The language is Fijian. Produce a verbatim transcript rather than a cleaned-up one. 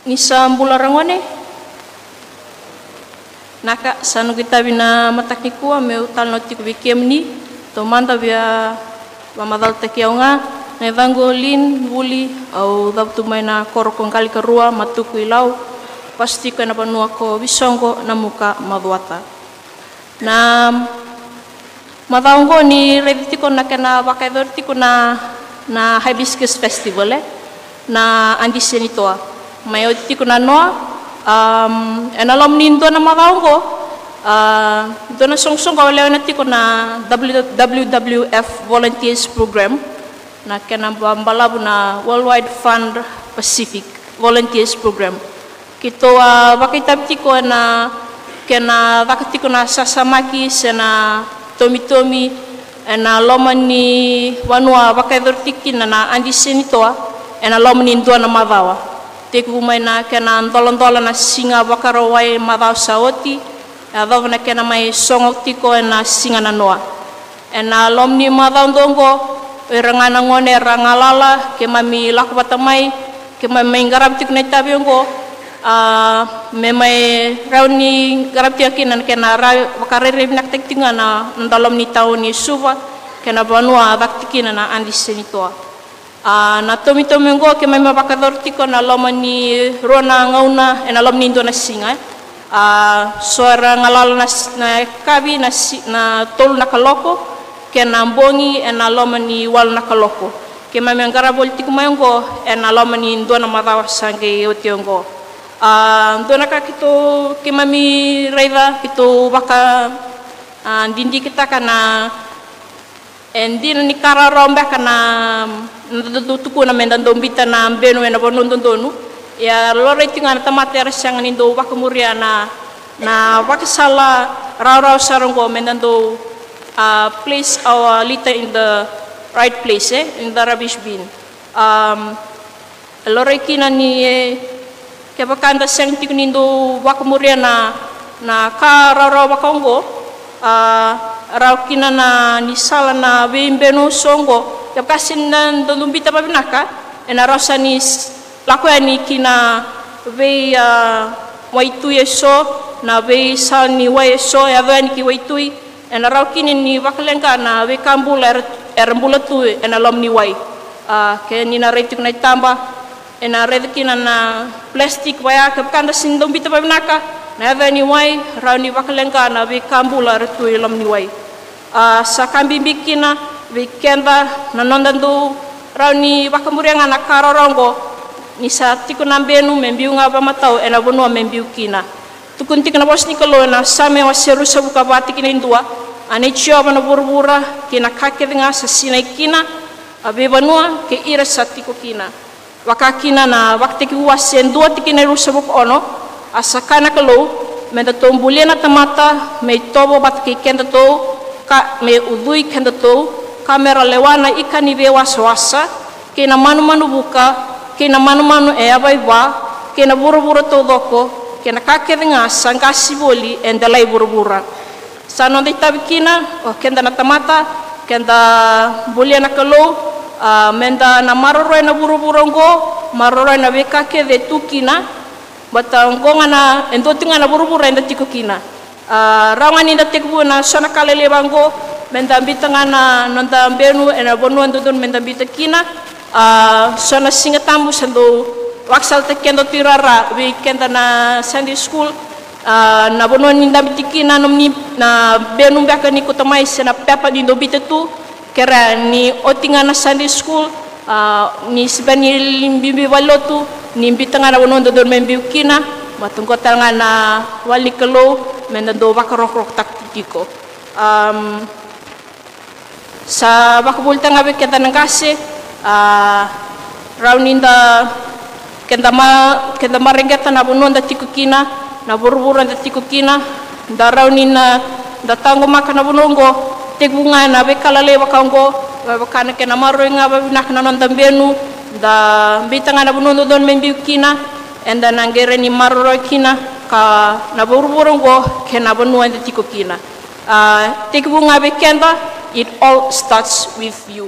Ni sa bula ragone. Naka, sa noqu itavi na mataka nikua meu talanoa tiko vei kemuni. Taumada via vamacalataki au ga. Na yacaqu o Lin Vuli, au cavutu mai na koro ko Qalikarua, Matuku i Lau. Vasu tiko ena vanua ko Visoqo, Namuka, Macuata. Na macawa oqo ni raici tiko na kena vakayacori tiko na, na Hibiscus Festival, e, na Adi Senitoa. Mai oti tiko na noa, um, ena loma ni dua na macawa oqo, a, dua na soqosoqo au lewena tiko na W W F Volunteers Program, na kena ba-, balavu na Worldwide Fund Pacific Volunteers Program. Keitou a vakaitavi tiko ena kena caka tiko na sasamaki se na tomitomi ena loma ni vanua vakayacori tiko kina na Adi Senitoa ena loma ni dua na macawa. Tekivu mai na kena doladola na siga Vakarauwai macawa sa oti, e yacova na kena mai sogo tiko ena siga na noa. Ena loma ni macawa dua oqo, o ira ga na gone era galala, keimami lako vata mai, keimami mai qarava tiko na itavi oqo, a, me mai rawa ni qarava tiko kina na kena ra-, vakarairai vinakataki tiko ga na, na noda loma ni tauni Suva, kei na vanua caka tiko kina na Adi Senitoa. A, na tomitomi oqo keimami vakayacora tiko na loma ni rua na gauna ena loma ni dua na siga, e. A, so era galala na s-, na yakavi na si-, na tolu na kaloko, kei na bogi ena loma ni walu na kaloko. Keimami qarava voli tiko mai oqo ena loma ni dua na macawa sa qai oti oqo. A, dua na ka keitou, keimami raica, keitou vaka, a, didikitaka na E dina ni ka rawarawa beka na, na dau tukuna me da dau biuta na benu ena vanua dodonu. Ia, laurai tiko ga na tamata era sega ni dau vakamuria na, na vakasala rawarawa sara oqo me da dau, a, place our litter in the right place, e, in the rubbish bin. Um, E laurai kina ni, e, kevaka da sega tiko ni dau vakamuria na, na ka rawarawa vaka oqo, a, rawa kina na ni sala na veibenu so oqo. Kevaka sega ni da dau biuta vavinaka, ena rawa sa ni s-, lako yani ki na vei, a, waitui eso, na veisala ni wai eso, e yaco yani ki waitui. Ena rawa kina ni vakaleqa na veika bula era, era bula tu ena loma ni wai. A, ke ni na rai tiko na itaba, ena raica kina na plastic vaya, kevaka da sega ni dau biuta vavinaka, na yaco yani wai, rawa ni vakaleqa na veika bula era tu e loma ni wai. A, sa ka bibi kina vei keda na noda dau rawa ni vakamuria ga na ka rawarawa oqo, ni sa tiko na benu me biu ga vamatau ena vanua me biu kina. Tukuni tiko na vosa ni Kalou ena Same wase ruasagavulu ka va tikina e dua, a nei Jiova na vuravura kei na ka kece ga sa sinai kina, a veivanua kei ira sa tiko kina. Vaka kina na Vakatekivu wase dua tikina e ruasagavulu ka ono, a sa kaya na Kalou, me datou bulia na tamata me itovo vata kei kedatou, ka me ucui kedatou, ka me ra lewa na ika ni veiwasawasa, kei na manumanu vuka, kei na manumanu e yavai va, kei na vuravura taucoko, kei na ka kece ga sa qasi voli e delai vuravura. Sa noda itavi kina o keda na tamata, keda bulia na Kalou, a, meda na maroroi na vuravura oqo, maroroi na veika kece e tu kina, baleta oqo ga na, e dua tiko ga na vuravura eda tiko kina. A, rawa ga ni da tekivu ena so na ka lailai vaqo, meda biuta ga na noda benu ena vanua dodonu meda biuta kina. A, so na Siga Tabu sa dau vakasalataki keda tu i rara vei keda na Sunday school. A, na vanua ni da biuta kina nomuni na benu beka ni kauta mai se na pepa ni dau biuta tu. Kerea ni oti ga na Sunday school, a, ni se bera ni biubiu valenilotu, ni biuta ga na vanua dodonu me biu kina, baleta oqo tale ga na vale ni Kalou, meda dau vakarokorokotaki tiko. Am, sa vakavuvulitaka ga vei keda na qase, a, rawa ni da Keda ma, keda mareqeta na vanua da tiko kina, na vuravura da tiko kina, da rawa ni na, da taqomaka na vanua oqo, tekivu ga ena veika lalai vaka oqo, me vaka na kena maroroi ga vavinaka na noda benu, da biuta ga na vanua dodonu me biu kina, eda na qai rawa ni maroroi kina, ka na vuravura oqo, kei na vanua eda tiko kina. A, tekivu ga vei keda, it all starts with you.